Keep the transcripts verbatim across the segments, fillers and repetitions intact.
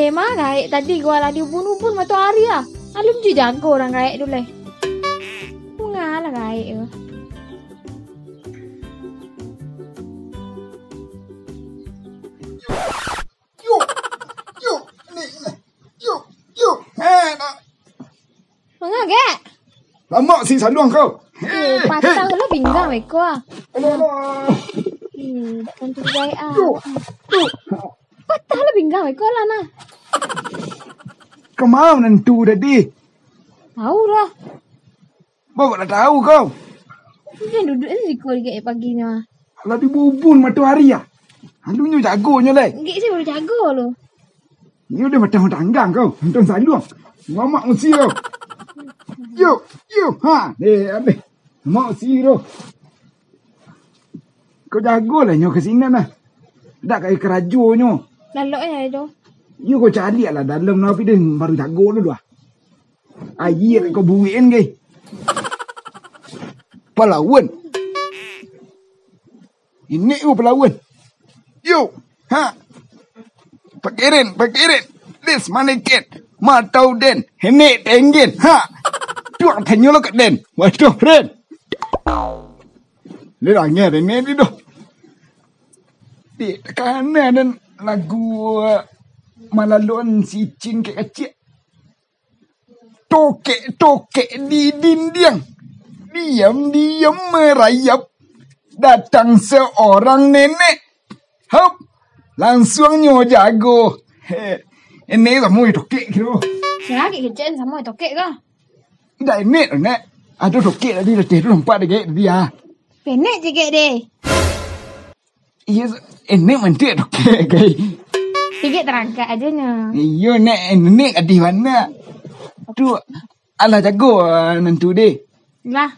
Eh, ma gaek tadi ko lah diubun-ubun matoari ah. Alun ju jago urang gaek tu lai. Bungalah gaek tu. Yuk, yuk, ni, ni. Yuk, yuk. Eh, nak. Manga gaek? Lamak si saluang kau. Eh, patah lah pinggang beko ah. Aduh, aduh. Eh, dak tantu gaek ah. Yuk, yuk. Patah lah pinggang beko lah nah. Kemau nentu tadi? Tahu lah. Bapak dah tahu kau. Dia duduk di siko di gaek paginyo. Lah dibubun matoari ah. Alunyo jagonyo lai. Gaek saya baru jago lo. Ni udah matang tanggang kau. Nonton saluang. Mamak musi kau. Yuk, yuk. Ha, deh, abeh. Mamak musi tu. Kau jago lah nyo ke sinan lah. Dak kai karajonyo. Lalok ya tu. Yo kau caliak lah dalam napi den baru jago tu lah. Ayie kau buikin ke. Palawan. Ini ku palawan. Yo, ha. Pakirin, pakirin. Dis manikin. Matau den. Ini tenggin. Ha. Tuang tanyo lo kat den. Waduh, den. Ni langgar ini ni doh. Di, kana den lagu, eh, malalon si Cin kek kacik. Tokek-tokek di dindiang. Diam-diam merayap. Datang seorang nenek. Hop. Langsuangnyo jago. He. Ini samo tokek kiro. Sia kek kecek samo tokek kah? Indak enek, Nek. Ado tokek tadi, letih tu nampak dek tadi, ah. Penek cegek deh. Iya, enek mantik tokek, gai. Cegek terangkat aja nya. Iyo, Nek, enek gadih bana. Tu, alah jago, ah, nantu deh. Lah.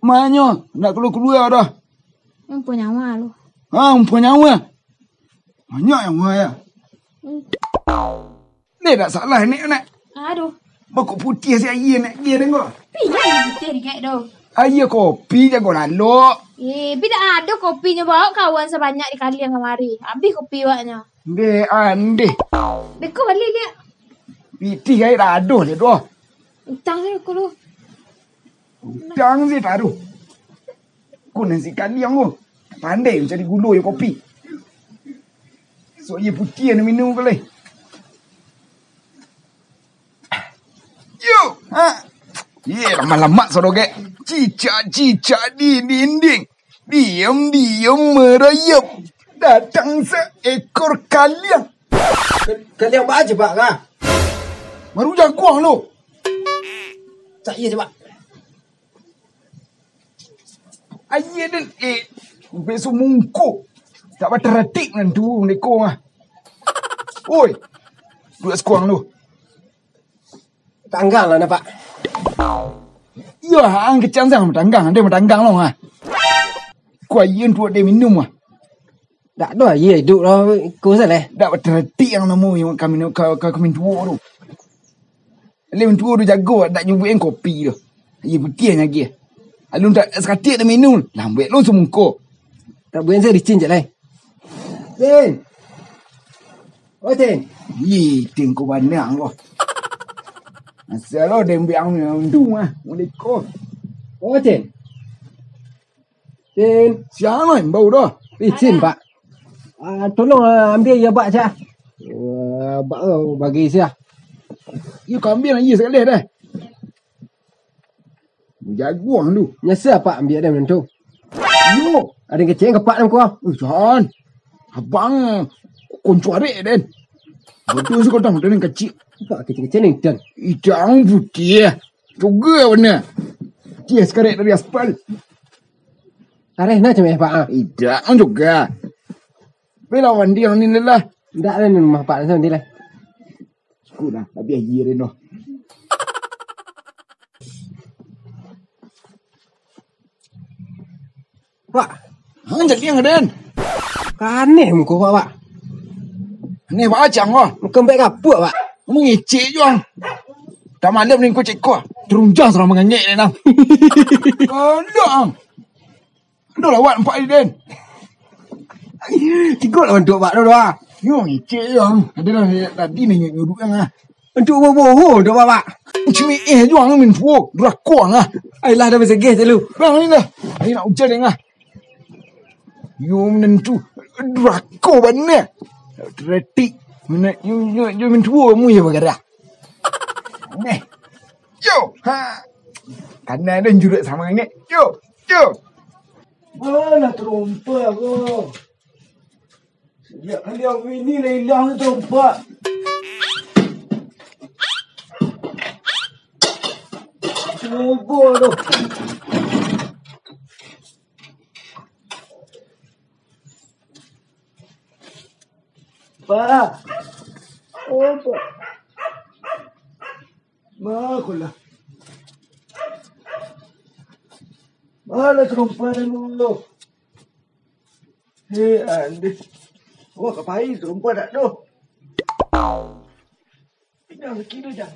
Manyo, nak keluar-keluar dah. Umpuan nyawa lu. Ha, umpuan nyawa. Banyak nyawa ya. Hmm. Deh, dak salah, Nek, Nek. Aduh. Bakok putiah si aia, Nek, dia dengar. Pi, jan putiah dikek tu. Aia kopi jago lalok. Eh, pi dak ado kopinyo bawa kawan sabanyak di kaliang kamari. Habis kopi awaknyo. Deh, andeh. Beko balik dia. Pitih aia dak ado je tu. Utang je aku lu. Udang si taruh. Ko nan si kaliang ko. Pandai mancari gulo jo kopi. Sok aia putiah nan minum ko lai. Yo, ha. Ye, lamak-lamak sodogek. Cicak-cicak di dinding. Diam-diam merayap. Datang seekor kaliang. Ka-, kaliang baa je, Pak, ka? Baru jaguang tu. Cak iya je, Pak. Aia den, eh, beso mungko. Tak bataratik nan tu, neko ah. Oi. Duduak sakuang tu. Tanggang lah, nampak. Iyo, ang kecang sang matanggang, ado matanggang lo ah. Ko aia tu ado minum ah. Dak ado aia iduik lo, iko salah. Dak bataratik yang namo yang kami ka, ka, ka mintuo tu. Alun tuo tu jago, dak nyo buek kopi tu. Aia putiah nyo agiah. Alun tak sakatik dak minum, lambuik lo sumungko. Tak buek se licin je lai. Tin. Oh, Tin. Ih, Tin ko banang ko. Asal lo dembiang untung ah, mulai ko. Oh, Tin. Tin. Siang lo imbau dah. Eh, Tin, Pak. Ah, tolong, ah, ambil aia bak sia. Ah, bak tu bagi sia. Iyo, ka ambil aia sakali dah. Jaguang tu. Nyasa Pak ambil dah macam tu. Yo. Ado kecek ka Pak dalam ko. Eh, jan. Abang konco arek den. Betul si kodang den kecik. Pak kecik-kecik ni, Tin. Idang putiah. Juga bana. Putiah sakarek dari aspal. Tareh na cemeh, Pak, ah. Idak, kan juga. Bela wandi yang ni lah. Ndak lah, ni rumah Pak, langsung nanti lah. Cukup dah, habis air ni dah. Pak. Ha, jadi yang den. Kaneh muka Pak, Pak. Aneh Pak Acang, wah. Muka baik kapuk, Pak. Mengicik juang. Dah malam ni kau cek kau. Terunjang seorang mengangek ni, nang. Alah, ang. Aduh, lawak nampak ni, Den. Tigo lawan dua bak tu, doh. Yo, ngecek yo. Ado lah tadi ni nyuruh ang ah. Untuk bobo, dah bawa. Cumi eh juang mintuo, durako ang ah. Ai lah dah basegeh tu. Bang ni dah. Ai nak ujan ang ah. Yo menentu. Durako bana. Retik. Mana yo yo yo mintuo mu yo bagara. Neh. Yo. Ha. Kana dah jurut sama ni. Yo. Yo. Alah, terompa ko. Sajak kali awak bini lah ilang tu, Pak. Cubo tu. Pak. Oh, Pak. Makolah. Malah terompa dulu. Hei, andeh. Awak ka pai, terompa dak doh. Pindah lagi tu, Jang.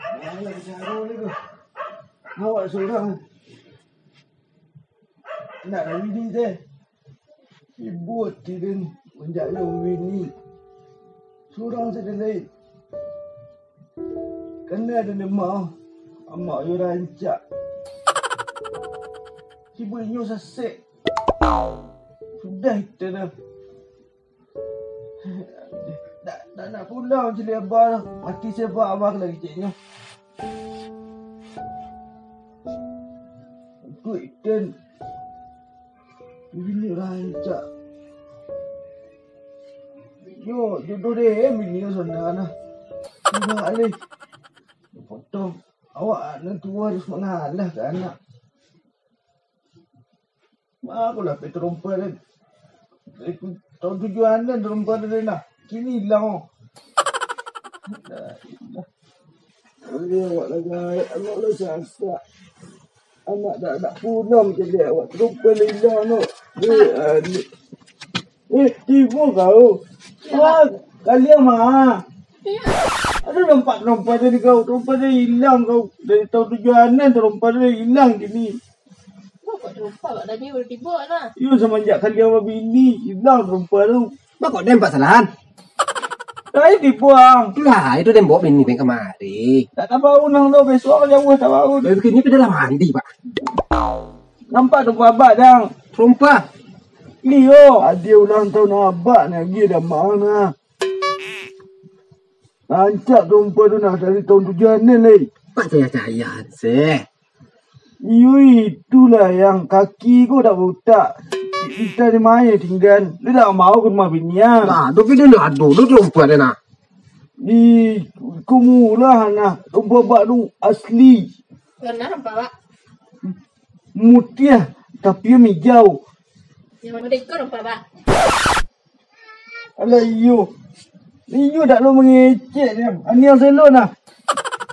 Alah, bicara ni tu. Awak surang. Nak bini teh. Ibu ati den manjayo bini. Surang sajo lai. Kana den lemah, amak yo rancak. Tibo inyo sasek. Sudah itu dah. Dak, dak nak pulang cili abah lah. Mati sebab abah lagi ceknyo. Ikut Iten. Bini rancak. Yo, jodoh deh, bini sana nah. Tengok alih. Potong. Awak nan tua harus mangalah ka anak. Makolah pe terompa den. Dari tu, tahun tujuanan terompa den nah. Kini ilang. Dah ilang. Aduh, awak lah gaek, amak lah sasak. Amak dak, dak pulang jadi awak terompa lah ilang tu. Eh, aduh. Eh, tibo kau. Wah, kalian mah. Aduh, nampak terompa tadi kau. Terompa tadi ilang kau. Dari tahun tujuanan terompa tadi ilang kini. Kok terompa kat tadi baru tibo lah. Iyo, semenjak kalian babini, ilang terompa tu. Bako den buek salahan? Tadi tibo ang. Lah, itu den bawa bini den kamari. Tak tahu nang tu, besok jauh tak tahu. Tapi kini dah lah mandi, Pak. Nampak terompa abak, Dang. Terompa? Iyo. Adia ulang tahun abak ni, agia dah maang nah. Rancak terompa tu nah, dari tahun tujuanan lai. Pak caya-caya seh. Iyo, itulah yang kaki ko dak bautak. Kita ni main tinggal. Dia dak mau ke rumah bini ah. Lah, tu kita dah ado tu terompa dia nah. Di ko murah nah, terompa abak tu asli. Warna apa, Pak? Mutiah, tapi mijau. Yang mana ikut apa, Pak? Alah, iyo. Iyo dak lo mangecek dia. Aniang selo nah.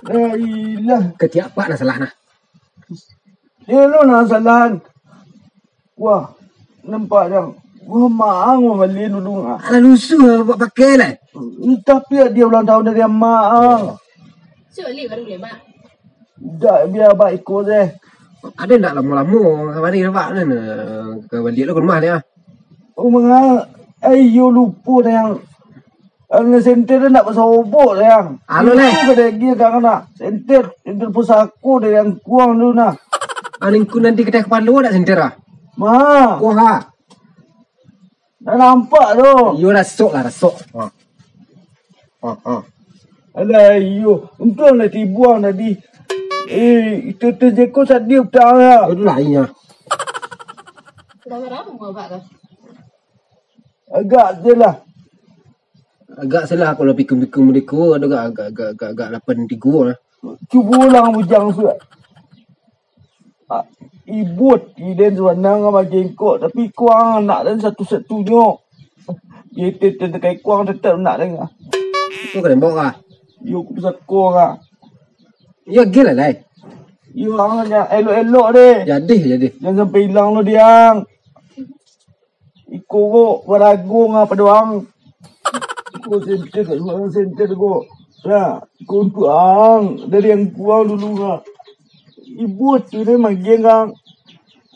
La ilah. Ketiak Pak nah salah nah. Selo nah salah. Wah, nampak dah. Wah, maang wah bali dulu ah. Alah lusuh buat pakai lah. Tapi dia ulang tahun dari amak ah. Sulit baru boleh, Mak. Dak, bia abak iko deh. Ada ndak lamo-lamo kamari nampak kan? Ka baliak lo ka rumah dia. Oh, manga, eh, iyo lupo dah yang, eh, senter tu ndak basobok dah yang. Alo, leh. Itu ka daging dah kena. Senter, senter pusako dah yang kuang tu nah. Alingku nanti kita kepala dak senter ah. Ma. Kuah ah. Dah nampak tu. Iyo, rasok lah, rasok. Ha. Ha, ha. Alah, iyo. Untuang lah tibuang tadi. Eh, itu tu jeko sadih utang lah. Itu lah, iya. Dah berapa abak tu? Agak je lah. Agak salah kalau pikun-pikun mereka, ada agak, agak, agak, agak, agak lapan tiga lah. Cubo ulang bujang sudah. Ah, ibut, iden suanang ka bajengkok, tapi kuang anak den satu-satunyo. Iyo, tete kai kuang tetap nak den. Itu ka tembok kah? Iyo, ku pasako kah. Iyo, gila lai. Iyo, ang jan elok-elok deh. Jadi, jadi. Jan sampai ilang lo diang. Iko ko barago nga pado ang. Iko senter, kat rumah senter ko. Nah, iko untuak ang, dari ang kuang dulu nga. Ibu tu dia magian ang.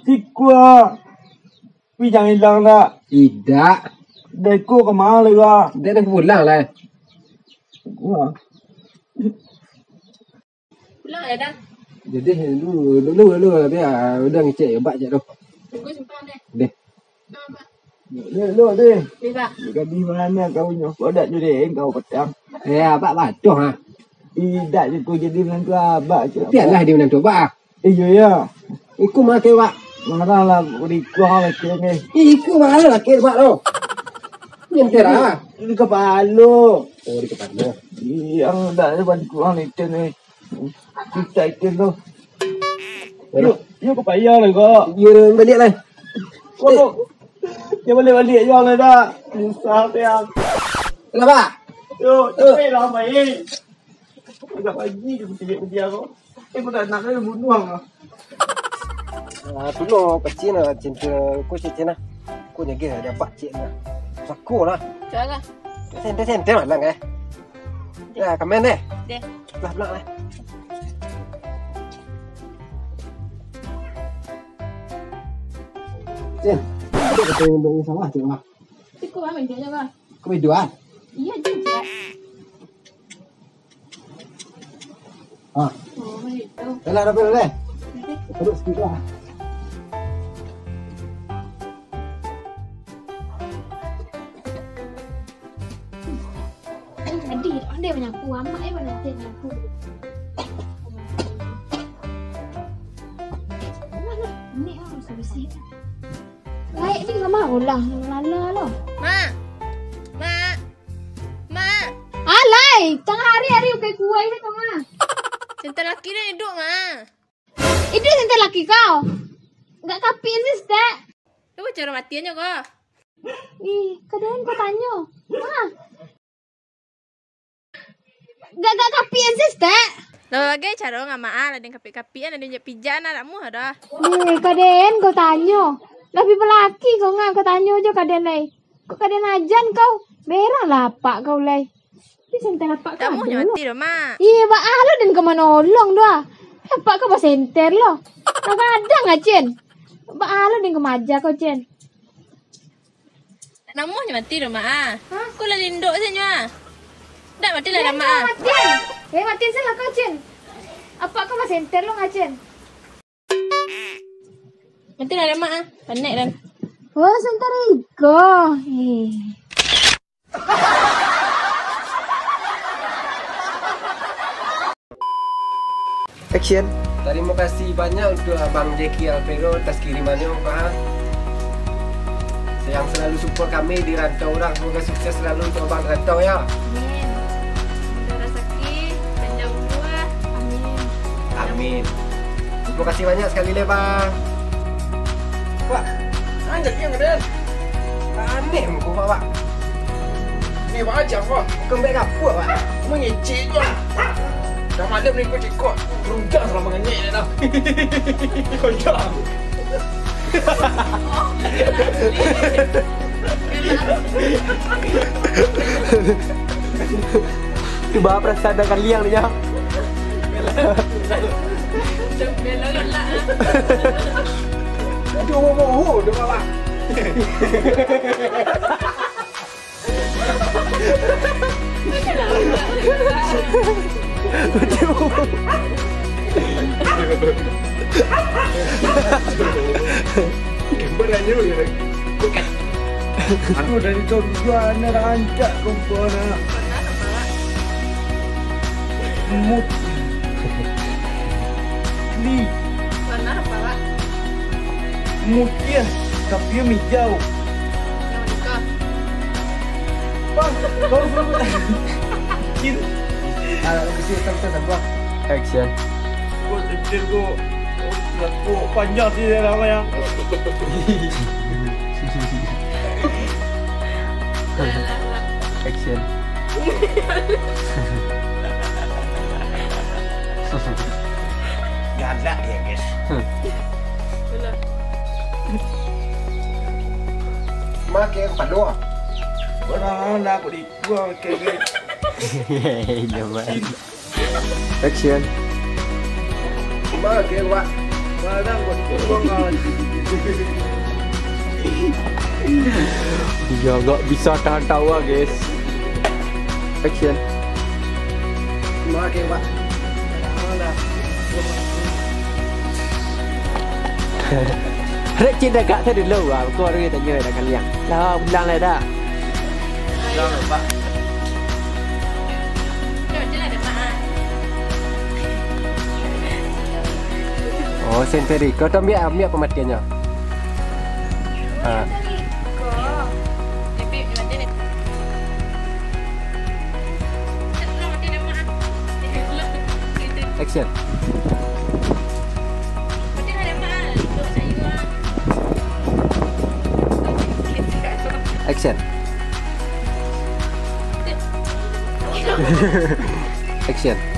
Siko ah. Wi, jan ilang dak. Idak. Dek ko ka ma lai, Bak? Dek dah pulang lah. Wah. Pulang ya, Dan? Jadi, dulu, dulu, dulu, dia udah ngecek Bak je tu. Tunggu simpang deh. Deh. Dulu, dulu, deh. Deh, Bak. Gadih mano kau nyo? Kau dak jadi kau petang. Ya, Bak, batuh, ha. Idak je kau jadi menantu Abak je. Biarlah dia menantu Abak, ah. Iyo, ya. Iko makai, Bak. Marah lah, rikuang lah kau ni. Iko marah lah kau, Bak, tu. Nyenter, ah. Di kepala. Oh, di kepala. Iya, dak ada bantuan itu ni. Kita itu tu. Yuk, yuk ke payah lah kau. Iya, balik lah. Kau, kau. Dia balik-balik je lah dah. Susah, Piang. Kenapa? Yuk, capek lah, main. Agak pagi je kucingik dia ko. Eh, kau tak nak kena bunuh lah. Ah, tu lo kecil lah, cinta aku cik Cina. Aku nyaga ada pak cik na. Sako lah. Cak lah. Senter-senter malang eh. Ya, kamen deh. Deh. Belah-belah lah. Cin, ada kata yang banyak salah cik lah. Cukup lah, minta je lah. Kau berdua? Iya, cik. Ah. Oh, itu. Dah lah, dah, dah, dah. Duduk sikit lah. Eh, tadi, pandai menyapu. Amak, eh, pandai menyapu. Mana? Ini, ah, bersih-bersih. Baik ni, Mama. Ulah, lala lo. Mak! Mak! Mak! Alai, tangah hari-hari ukai kuai ni kau mah. Senter laki dah hidup, Mak. Itu senter laki kau. Enggak kapin sih, Stek. Kau cara matiannya kau. Ih, kadang kau tanya. Mah. Gak, gak kapian sih, Stek. Lah, bagai caro ngamaan, lah den kapik-kapik, lah den pijak-pijak, lah tak muah dah. Eh, kaden kau tanyo. Lah bi balaki kau ngah, kau tanyo jo kaden lai. Kok kaden ajan kau? Berang lah apak kau lai. Tapi senter apak kau. Tak muah nyo mati doh, Mak. Iya, baa lo den kau manolong doh. Apak kau basenter lo. Lah kadang ah, Cen. Baa lo den kau maja kau, Cen. Namuah nyo mati doh, Mak, ah. Hah? Ko lah lindok se nyo, ah. Dak mati lah, Mak, ah. Mati. Eh, mati se lah kau, Cin. Apak kau masih enter lo, Cin. Mati lah, Mak, ah. Panek dah. Oh, senter iko. Eh. Action. Tarimo kasih banyak untuk Abang Jeki Alvero atas kirimannyo, Pak. Yang selalu support kami di rantau urang. Semoga sukses selalu untuk Abang di rantau, ya. Amin. Semoga rasaki panjang umur. Amin. Amin. Terima kasih banyak sekali lai, Bang. Wak, anjak yang ada. Aneh muka Wak, Wak. Ni Wak aja, Wak. Kembali kapur, Wak. Mengecek je. Dah malam ni kau cikok. Runjang salah menganyek dah. Runjang. Tiba perasaan dah kaliang dia. Aduh, oh, oh, oh, dah malam. Gambar aja ya. Aku dari tahun dua anak rancak rupa nak. Mut. Ni. Warna apa, Pak? Mutiah, tapi hijau. Yang menikah. Bang, kau suruh. Cin. Ah, kecil, tak, tak, tak, Bang. Action. Kau kecil, kau. Kau panjang sih, dia namanya. Action. Galak ya, guys. Makai kepala. Orang nak aku dibuang ke, guys. Action. Makai, Wak. Barang buat dibuang, Wak. Yo, nggak bisa tahan tawa, guys. Action. Rek, cinta gak tu dulu, ah. Kau orang tanyo dah kalian. Lah, pulang lah dah. Oh, senteri. Kau tu ambil, ambil pematiannya. Ah. Action. Action. Action.